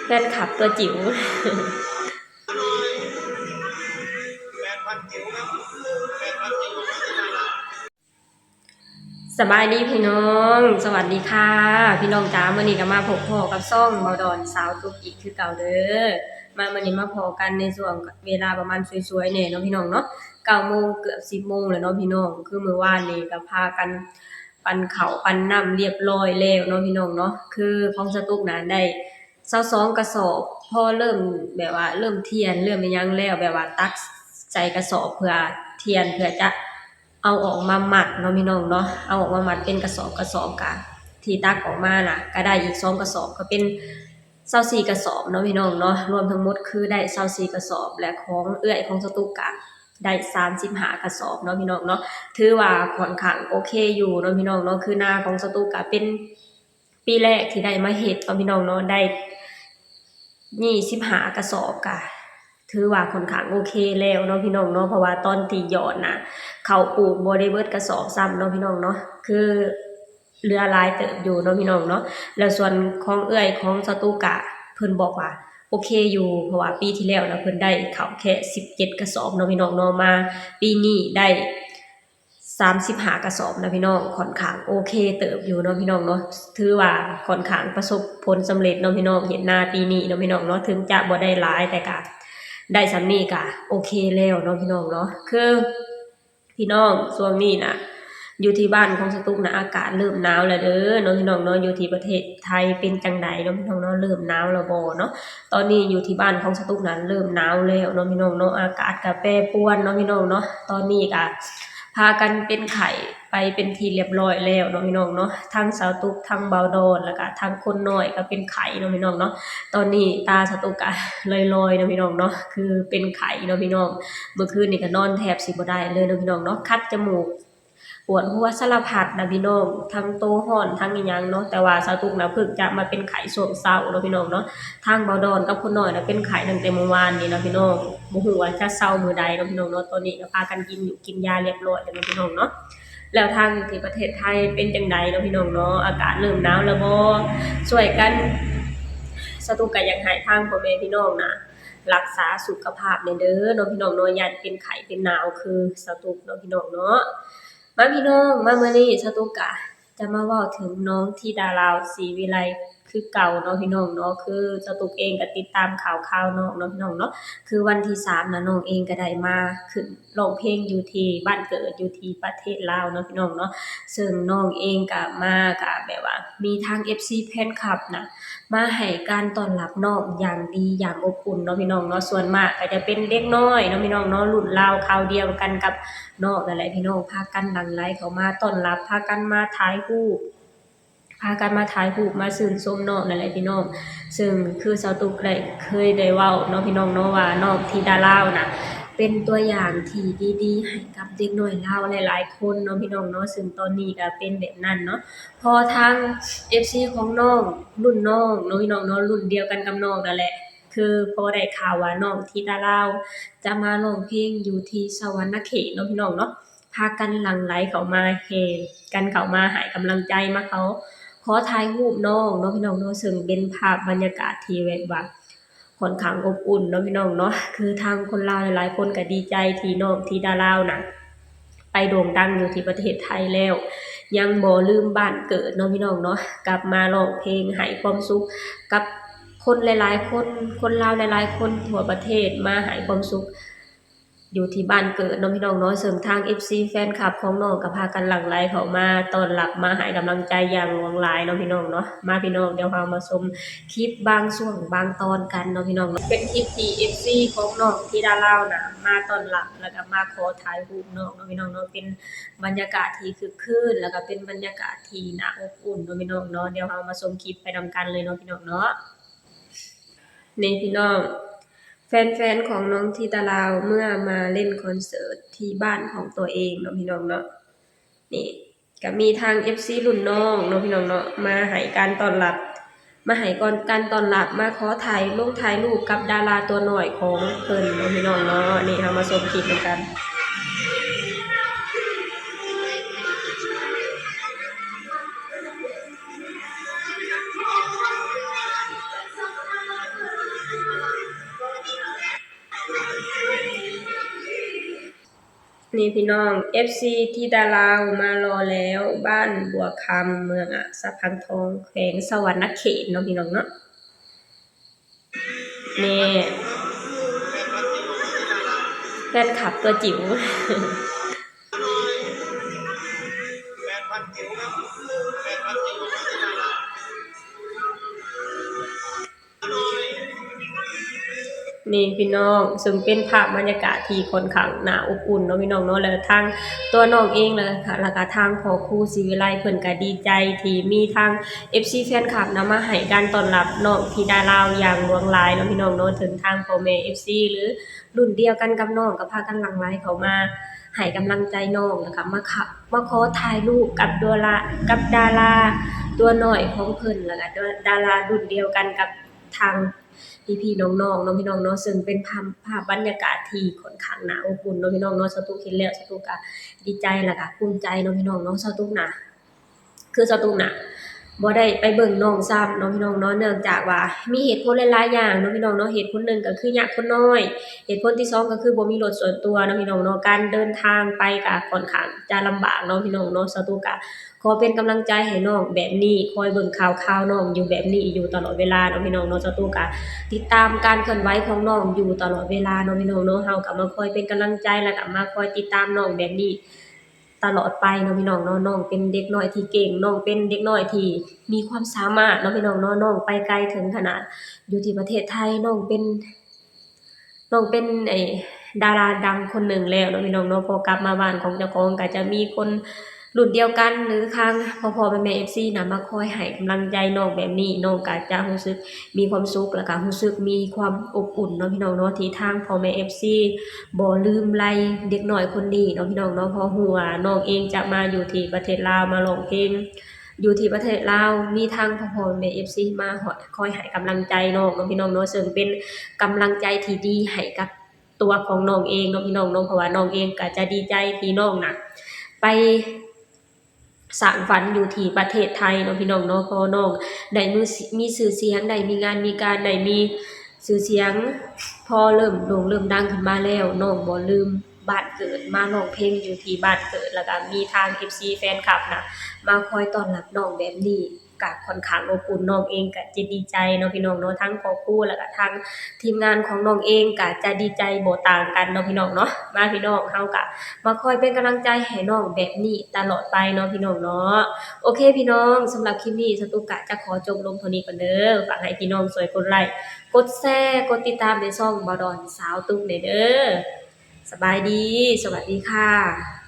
ແຟນຄລັບຕົວຈິ໋ວ. ສະບາຍດີພີ່ນ້ອງ ສະຫວັດດີຄ່ະພີ່ນ້ອງຈ້າ. ມື້ນີ້ກໍມາພົບພໍ້ກັບຊ່ອງເບົາດອນສາວຕຸກອີກຄືເກົ່າເດີ. ມາມື້ນີ້ມາພໍ້ກັນໃນຊ່ວງເວລາປະມານສວຍໆແດ່ເນາະພີ່ນ້ອງເນາະ, ເກົ້າໂມງເກືອບສິບໂມງແລ້ວເນາະພີ່ນ້ອງ. ຄືມື້ວານນີ້ກໍພາກັນ ປັ່ນເຂົ້າປັ່ນນ້ຳລຽບຮ້ອຍແລ້ວເນາະພີ່ນ້ອງເນາະ. ຄືຂອງສາວຕຸກນະໄດ້ຊາວສອງກະສອບ, ພໍເລີ່ມແບບວ່າເລີ່ມທຽນເລີ່ມອີ່ຫຍັງແລ້ວ ແບບວ່າຕັກໃສ່ກະສອບເພື່ອທຽນ ເພື່ອຈະເອົາອອກມາມັດເນາະພີ່ນ້ອງເນາະ, ເອົາອອກມາມັດເປັນກະສອບກະສອບ. ກະທີ່ຕັກອອກມານະກະໄດ້ອີກສອງກະສອບ ກະເປັນຊາວສີ່ກະສອບເນາະພີ່ນ້ອງເນາະ. ລວມທັງໝົດຄືໄດ້ຊາວສີ່ກະສອບ ແລະ ຂອງເອື້ອຍຂອງສາວຕຸກກະ ໄດ້ສາມສິບຫ້າກະສອບເນາະພີ່ນ້ອງເນາະ. ຖືວ່າຂ້ອນຂ້າງໂອເຄຢູ່ເນາະພີ່ນ້ອງເນາະ. ຄືນາຂອງສາວຕຸກກະເປັນປີແລກທີ່ໄດ້ມາເຮັດເນາະພີ່ນ້ອງເນາະ, ໄດ້ຊາວຫ້າກະສອບ ກະຖືວ່າຂ້ອນຂ້າງໂອເຄແລ້ວເນາະພີ່ນ້ອງເນາະ. ເພາະວ່າຕອນທີ່ຢອດນະ ເຂົ້າປູກບໍ່ໄດ້ເບິດກະສອບຊ້ຳເນາະພີ່ນ້ອງເນາະ, ຄື ເຫຼືອຫຼາຍເຕີບຢູ່ເນາະພີ່ນ້ອງເນາະ. ແລ້ວສ່ວນຂອງເອື້ອຍຂອງສາວຕຸກກະເພິ່ນບອກວ່າໂອເຄຢູ່ ເພາະວ່າປີທີ່ແລ້ວນະເພິ່ນໄດ້ເຂົ້າແຄ່ສິບເຈັດກະສອບເນາະພີ່ນ້ອງເນາະ, ມາປີນີ້ໄດ້ສາມສິບຫ້າກະສອບນະພີ່ນ້ອງ. ຂ້ອນຂ້າງໂອເຄເຕີບຢູ່ເນາະພີ່ນ້ອງເນາະ, ຖືວ່າຂ້ອນຂ້າງປະສົບຜົນສຳເລັດເນາະພີ່ນ້ອງ. ເຮັດນາປີນີ້ເນາະພີ່ນ້ອງເນາະ ເຖິງຈະບໍ່ໄດ້ຫຼາຍ ແຕ່ກະໄດ້ສ່ຳນີ້ກະໂອເຄແລ້ວເນາະພີ່ນ້ອງເນາະ. ຄື ພີ່ນ້ອງ ຊ່ວງນີ້ນະ ຢູ່ທີ່ບ້ານຂອງສາວຕຸກນະ ອາກາດເລີ່ມໜາວແລ້ວເດີເນາະພີ່ນ້ອງເນາະ. ຢູ່ທີ່ປະເທດໄທເປັນຈັ່ງໃດເນາະພີ່ນ້ອງເນາະ, ເລີ່ມໜາວແລ້ວບໍ່ເນາະ? ຕອນນີ້ຢູ່ທີ່ບ້ານຂອງສາວຕຸກນະ ເລີ່ມໜາວແລ້ວເນາະພີ່ນ້ອງເນາະ, ອາກາດກະແປປວນເນາະພີ່ນ້ອງເນາະ. ຕອນນີ້ກະພາກັນເປັນໄຂ້ໄປເປັນທີ່ລຽບຮ້ອຍແລ້ວເນາະພີ່ນ້ອງເນາະ, ທັງສາວຕຸກ ທັງເບົາດອນ ແລ້ວກະທັງຄົນນ້ອຍກະເປັນໄຂ້ເນາະພີ່ນ້ອງເນາະ. ຕອນນີ້ຕາສາວຕຸກກະລອຍໆເນາະພີ່ນ້ອງເນາະ, ຄືເປັນໄຂ້ເນາະພີ່ນ້ອງ. ເມື່ອຄືນນີ້ກໍນອນແທບຊິບໍ່ໄດ້ເລີຍເນາະພີ່ນ້ອງເນາະ, ຄັດຈະມູກ ປວດຫົວສາລະພັດນະພີ່ນ້ອງ, ທັງໂຕຮ້ອນທັງອີ່ຫຍັງເນາະ. ແຕ່ວ່າສາວຕຸກນະເພິ່ງຈະມາເປັນໄຂ້ຊ່ວງເຊົ້າເນາະພີ່ນ້ອງເນາະ, ທາງເບົາດອນກັບຄົນນ້ອຍນະເປັນໄຂ້ຕັ້ງແຕ່ມື້ວານນີ້ນະພີ່ນ້ອງ, ບໍ່ຮູ້ວ່າຈະເຊົາມື້ໃດເນາະພີ່ນ້ອງເນາະ. ຕອນນີ້ກໍພາກັນກິນຢູ່ກິນຢາລຽບຮ້ອຍແລ້ວເນາະພີ່ນ້ອງເນາະ. ແລ້ວທາງຢູ່ທີ່ປະເທດໄທເປັນຈັ່ງໃດເນາະພີ່ນ້ອງເນາະ, ອາກາດເລີ່ມໜາວແລ້ວບໍ່? ຊ່ວຍກັນ ສາວຕຸກກໍຢາກໃຫ້ທາງພໍ່ແມ່ພີ່ນ້ອງນະ ຮັກສາສຸຂະພາບແດ່ເດີເນາະພີ່ນ້ອງເນາະ, ຢ້ານເປັນໄຂ້ເປັນໜາວຄືສາວຕຸກເນາະພີ່ນ້ອງເນາະ. ມາພີ່ນ້ອງ ມາມື້ນີ້ສາວຕຸກກະຈະມາເວົ້າເຖິງນ້ອງທິດາລາວ ສີວິໄລ ຄືເກົ່າເນາະພີ່ນ້ອງເນາະ. ຄືສາວຕຸກເອງກະຕິດຕາມຂ່າວຄາວນ້ອງເນາະພີ່ນ້ອງເນາະ, ຄືວັນທີສາມນະ ນ້ອງເອງກະໄດ້ມາຂຶ້ນ ຮ້ອງເພງຢູ່ທີ່ບ້ານເກີດ ຢູ່ທີ່ປະເທດລາວເນາະພີ່ນ້ອງເນາະ. ເຊິ່ງນ້ອງເອງກະມາ ກະແບບວ່າມີທາງເອັຟຊີແຟນຄລັບນະ ມາໃຫ້ການຕ້ອນຮັບນ້ອງຢ່າງດີຢ່າງອົບອຸ່ນເນາະພີ່ນ້ອງເນາະ. ສ່ວນມາກກະຈະເປັນເດັກນ້ອຍເນາະພີ່ນ້ອງເນາະ, ລຸ້ນລາວຄາວດຽວກັນກັບນ້ອງນັ້ນແຫຼະພີ່ນ້ອງ, ພາກັນຫຼັ່ງໄຫຼເຂົ້າມາຕ້ອນຮັບ ພາກັນມາຖ່າຍຮູບ ພາກັນມາຖ່າຍຮູບມາຊື່ນຊົມນ້ອງນັ້ນແຫຼະພີ່ນ້ອງ. ເຊິ່ງຄືສາວຕຸກໄດ້ເຄີຍໄດ້ເວົ້າເນາະພີ່ນ້ອງເນາະ ວ່ານ້ອງທິດາລາວນະ ເປັນຕົວຢ່າງທີ່ດີໆໃຫ້ກັບເດັກນ້ອຍລາວຫຼາຍໆຄົນເນາະພີ່ນ້ອງເນາະ, ເຊິ່ງຕອນນີ້ກະເປັນແບບນັ້ນເນາະ. ເພາະທາງເອັຟຊີຂອງນ້ອງ ລຸ້ນນ້ອງເນາະພີ່ນ້ອງເນາະ, ລຸ້ນດຽວກັນກັບນ້ອງນັ້ນແຫຼະ, ຄືພໍໄດ້ຂ່າວວ່ານ້ອງທິດາລາວຈະມາຮ້ອງເພງຢູ່ທີ່ສະຫວັນນະເຂດເນາະພີ່ນ້ອງເນາະ. ພາກັນຫຼັ່ງໄຫຼເຂົ້າມາ ແຫ່ກັນເຂົ້າມາໃຫ້ກຳລັງໃຈ ມາເຂົ້າຂໍຖ່າຍຮູບນ້ອງເນາະພີ່ນ້ອງເນາະ. ເຊິ່ງເປັນພາບບັນຍາກາດທີ່ແບບວ່າຂ້ອນຂ້າງອົບອຸ່ນເນາະພີ່ນ້ອງເນາະ, ຄືທາງຄົນລາວຫຼາຍໆຄົນກໍດີໃຈທີ່ນ້ອງທິດາລາວນະ ໄປໂດ່ງດັງຢູ່ທີ່ປະເທດໄທແລ້ວ ຍັງບໍ່ລືມບ້ານເກີດເນາະພີ່ນ້ອງເນາະ, ກັບມາຮ້ອງເພງໃຫ້ຄວາມສຸກກັບຄົນຫຼາຍໆຄົນ ຄົນລາວຫຼາຍໆຄົນທົ່ວປະເທດ ມາໃຫ້ຄວາມສຸກ ຢູ່ທີ່ບ້ານເກີດເນາະພີ່ນ້ອງເນາະ. ເຊິ່ງທາງເອັຟຊີແຟນຄລັບຂອງນ້ອງກໍພາກັນຫຼັ່ງໄຫຼເຂົ້າມາຕ້ອນຮັບ ມາໃຫ້ກຳລັງໃຈຢ່າງຫຼວງຫຼາຍເນາະພີ່ນ້ອງເນາະ. ມາພີ່ນ້ອງ ດຽວເຮົາມາຊົມຄລິບບາງຊ່ວງບາງຕອນກັນເນາະພີ່ນ້ອງເນາະ, ເປັນຄລິບທີ່ເອັຟຊີຂອງນ້ອງທິດາລາວນະ ມາຕ້ອນຮັບ ແລ້ວກໍມາຂໍຖ່າຍຮູບນ້ອງເນາະພີ່ນ້ອງເນາະ. ເປັນບັນຍາກາດທີ່ຄຶກຄື້ນ ແລ້ວກໍເປັນບັນຍາກາດທີ່ໜ້າອົບອຸ່ນເນາະພີ່ນ້ອງເນາະ. ດຽວເຮົາມາຊົມຄລິບໄປນຳກັນເລີຍເນາະພີ່ນ້ອງເນາະ. ນີ້ພີ່ນ້ອງ ແຟນໆຂອງນ້ອງທິດາລາວ ເມື່ອມາຫຼິ້ນຄອນເສີດທີ່ບ້ານຂອງຕົວເອງເນາະພີ່ນ້ອງເນາະ. ນີ້ກະມີທາງເອັຟຊີລຸ້ນນ້ອງເນາະພີ່ນ້ອງເນາະ ມາໃຫ້ການຕ້ອນຮັບ ມາໃຫ້ການຕ້ອນຮັບ ມາຂໍຖ່າຍລົງຖ່າຍຮູບກັບດາລາຕົວນ້ອຍຂອງເພິ່ນເນາະພີ່ນ້ອງເນາະ. ນີ້ເຮົາມາຊົມຄລິບນຳກັນ. ນີ້ພີ່ນ້ອງ ເອັຟຊີທິດາລາວມາລໍແລ້ວ ບ້ານບົວຄຳ ເມືອງອາດສະພັງທອງ ແຂວງສະຫວັນນະເຂດເນາະພີ່ນ້ອງເນາະ. ນີ້ ແຟນຄລັບຕົວຈິ໋ວ. ນີ້ພີ່ນ້ອງ ເຊິ່ງເປັນພາບບັນຍາກາດທີ່ຂ້ອນຂ້າງໜ້າອົບອຸ່ນເນາະພີ່ນ້ອງເນາະ ແລະທາງຕົວນ້ອງເອງ ແລະ ແລະກະທາງພໍ່ຄູສີວິໄລ ເພິ່ນກະດີໃຈທີ່ມີທາງເອັຟຊີແຟນຄລັບນຳມາໃຫ້ການຕ້ອນຮັບນ້ອງທິດາລາວຢ່າງຫຼວງຫຼາຍເນາະພີ່ນ້ອງເນາະ ເຖິງທາງພໍ່ແມ່ເອັຟຊີ ຫຼື ລຸ້ນດຽວກັນກັບນ້ອງ ກະພາກັນຫຼັ່ງໄຫຼເຂົ້າມາໃຫ້ກຳລັງໃຈນ້ອງ ແລະກະມາ ມາຂໍຖ່າຍຮູບກັບດາລາ ກັບດາລາຕົວນ້ອຍຂອງເພິ່ນ ແລະກະດາລາລຸ້ນດຽວກັນກັບ ທາງພີ່ໆນ້ອງໆເນາະພີ່ນ້ອງເນາະ ເຊິ່ງເປັນພາບ ພາບບັນຍາກາດທີ່ຂ້ອນຂ້າງໜ້າອົບອຸ່ນເນາະພີ່ນ້ອງເນາະ. ສາຕຸກເຫັນແລ້ວ ສາຕຸກກະດີໃຈ ແລະກະພູມໃຈເນາະພີ່ນ້ອງເນາະ. ສາຕຸກນະ ຄືສາຕຸກນະ ບໍ່ໄດ້ໄປເບິ່ງນ້ອງຊ້ຳເນາະພີ່ນ້ອງເນາະ ເນື່ອງຈາກວ່າມີເຫດຜົນຫຼາຍໆຢ່າງເນາະພີ່ນ້ອງເນາະ. ເຫດຜົນໜຶ່ງກະຄືຍາກຄົນນ້ອຍ ເຫດຜົນທີສອງກະຄືບໍ່ມີລົດສ່ວນຕົວເນາະພີ່ນ້ອງເນາະ ການເດີນທາງໄປກະຂ້ອນຂ້າງຈະລຳບາກເນາະພີ່ນ້ອງເນາະ. ສາຕຸກກະ ຂໍເປັນກຳລັງໃຈໃຫ້ນ້ອງແບບນີ້ ຄອຍເບິ່ງຂ່າວຄາວນ້ອງຢູ່ແບບນີ້ຢູ່ຕະຫຼອດເວລາເນາະພີ່ນ້ອງເນາະ. ສາຕຸກກະຕິດຕາມການເຄື່ອນໄຫວຂອງນ້ອງຢູ່ຕະຫຼອດເວລາເນາະພີ່ນ້ອງເນາະ. ເຮົາກະມາຄອຍເປັນກຳລັງໃຈ ແລະກະມາຄອຍຕິດຕາມນ້ອງແບບນີ້ຕະຫຼອດໄປເນາະພີ່ນ້ອງເນາະ. ນ້ອງເປັນເດັກນ້ອຍທີ່ເກັ່ງ ນ້ອງເປັນເດັກນ້ອຍທີ່ມີຄວາມສາມາດເນາະພີ່ນ້ອງເນາະ. ນ້ອງໄປໄກເຖິງຂະໜາດຢູ່ທີ່ປະເທດໄທ ນ້ອງເປັນ ນ້ອງເປັນ ໄອ້ ດາລາດັງຄົນໜຶ່ງແລ້ວເນາະພີ່ນ້ອງເນາະ. ພໍກັບມາບ້ານຂອງເຈົ້າຂອງກະຈະມີຄົນລຸ້ນດຽວກັນ ຫຼື ທາງພໍ່ໆແມ່ໆເອັຟຊີນະ ມາຄອຍໃຫ້ກຳລັງໃຈນ້ອງແບບນີ້ ນ້ອງກະຈະຮູ້ສຶກມີຄວາມສຸກ ແລະກະຮູ້ສຶກມີຄວາມອົບອຸ່ນເນາະພີ່ນ້ອງເນາະ ທີ່ທາງພໍ່ແມ່ເອັຟຊີບໍ່ລືມໄລເດັກນ້ອຍຄົນນີ້ເນາະພີ່ນ້ອງເນາະ. ເພາະຮູ້ວ່ານ້ອງເອງຈະມາຢູ່ທີ່ປະເທດລາວ ມາຮ້ອງເພງຢູ່ທີ່ປະເທດລາວ ມີທາງພໍ່ໆແມ່ໆເອັຟຊີມາຄອຍໃຫ້ກຳລັງໃຈນ້ອງເນາະພີ່ນ້ອງເນາະ ເຊິ່ງເປັນກຳລັງໃຈທີ່ດີໃຫ້ກັບ ຕົວຂອງນ້ອງເອງເນາະພີ່ນ້ອງເນາະ. ເພາະວ່ານ້ອງເອງກະຈະດີໃຈທີ່ນ້ອງນະໄປສ້າງຝັນຢູ່ທີ່ປະເທດໄທເນາະພີ່ນ້ອງເນາະ. ພໍນ້ອງໄດ້ມີຊື່ສຽງ ໄດ້ມີງານມີການ ໄດ້ມີຊື່ສຽງ ພໍເລີ່ມໂດ່ງເລີ່ມດັງຂຶ້ນມາແລ້ວ ນ້ອງບໍ່ລືມບ້ານເກີດ ມາຮ້ອງເພງຢູ່ທີ່ບ້ານເກີດ ແລ້ວກະມີທາງເອັຟຊີແຟນຄລັບນະ ມາຄອຍຕ້ອນຮັບນ້ອງແບບນີ້ ກະຂ້ອນຂ້າງອົບອຸ່ນ ນ້ອງເອງກະຈະດີໃຈເນາະພີ່ນ້ອງເນາະ. ທັງຄອບຄົວ ແລ້ວກະທາງທີມງານຂອງນ້ອງເອງກະຈະດີໃຈບໍ່ຕ່າງກັນເນາະພີ່ນ້ອງເນາະ. ມາພີ່ນ້ອງ ເຮົາກະມາຄອຍເປັນກຳລັງໃຈໃຫ້ນ້ອງແບບນີ້ຕະຫຼອດໄປເນາະພີ່ນ້ອງເນາະ. ໂອເຄພີ່ນ້ອງ ສຳລັບຄລິບນີ້ ສາຕຸກກະຈະຂໍຈົບລົງເທົ່ານີ້ກ່ອນເດີ. ຝາກໃຫ້ພີ່ນ້ອງຊ່ວຍກົດໄລ ກົດແຊ ກົດຕິດຕາມໃນຊ່ອງບ່າວດອນສາວຕຸກແດ່ເດີ. ສະບາຍດີ ສະຫວັດດີຄ່ະ.